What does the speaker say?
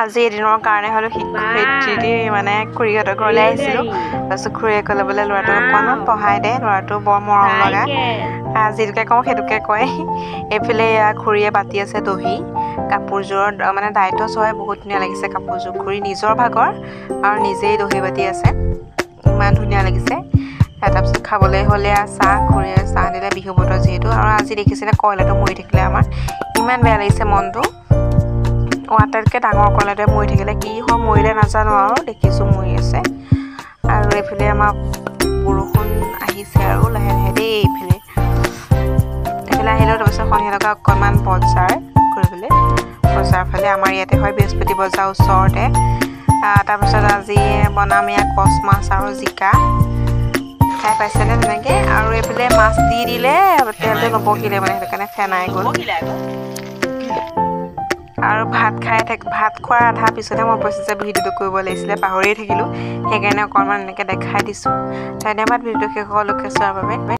আজি এদিনৰ কাৰণে হ'লেও শিক্ষয়িত্ৰী মানে খুৰীহঁতৰ ঘৰলৈ আহিছিলোঁ। তাৰপিছত খুৰীয়ে ক'লে বোলে ল'ৰাটোক অকণমান পঢ়াই দে, ল'ৰাটো বৰ মৰম লগা, যিটোকে কওঁ সেইটোকে কয়। এইফালে এয়া খুৰীয়ে বাতি আছে দহি, কাপোৰযোৰৰ মানে দায়িত্ব হয়, বহুত ধুনীয়া লাগিছে কাপোৰযোৰ। খুৰী নিজৰ ভাগৰ আৰু নিজেই দহি বাতি আছে, ইমান ধুনীয়া লাগিছে। তাৰপিছত খাবলৈ হ'লে চাহ, খুৰীয়ে চাহ দিলে, বিহু বতৰ যিহেতু। আৰু আজি দেখিছেনে কয়লাটো মৰি থাকিলে, আমাৰ ইমান বেয়া লাগিছে মনটো। আটাইতকৈ ডাঙৰ কয়লাটোৱে মৰি থাকিলে, কি হয় মৰিলে নাজানো আৰু, দেখিছোঁ মৰি আছে। আৰু এইফালে আমাৰ বৰষুণ আহিছে আৰু লাহে লাহে দেই। এইফালে এইফালে আহিলেও তাৰপিছত সন্ধিয়া লগা অকণমান বজাৰ কৰিবলৈ, বজাৰ ফালে আমাৰ ইয়াতে হয় বৃহস্পতি বজাৰ ওচৰতে। তাৰপিছত আজি বনাম ইয়াত কচ মাছ আৰু জিকা, খাই পাইছেনে তেনেকৈ? আৰু এইফালে মাছ দি দিলে তেলটো নপকিলে মানে, সেইটো কাৰণে ফেনাই গ'ল। আৰু ভাত খাই থাক, ভাত খোৱাৰ আধা পিছতহে মই কৈছোঁ যে ভিডিঅ'টো কৰিব লাগিছিলে, পাহৰিয়ে থাকিলোঁ, সেইকাৰণে অকণমান এনেকৈ দেখাই দিছোঁ। ধন্যবাদ ভিডিঅ'টো শেষলৈকে চোৱাৰ বাবে।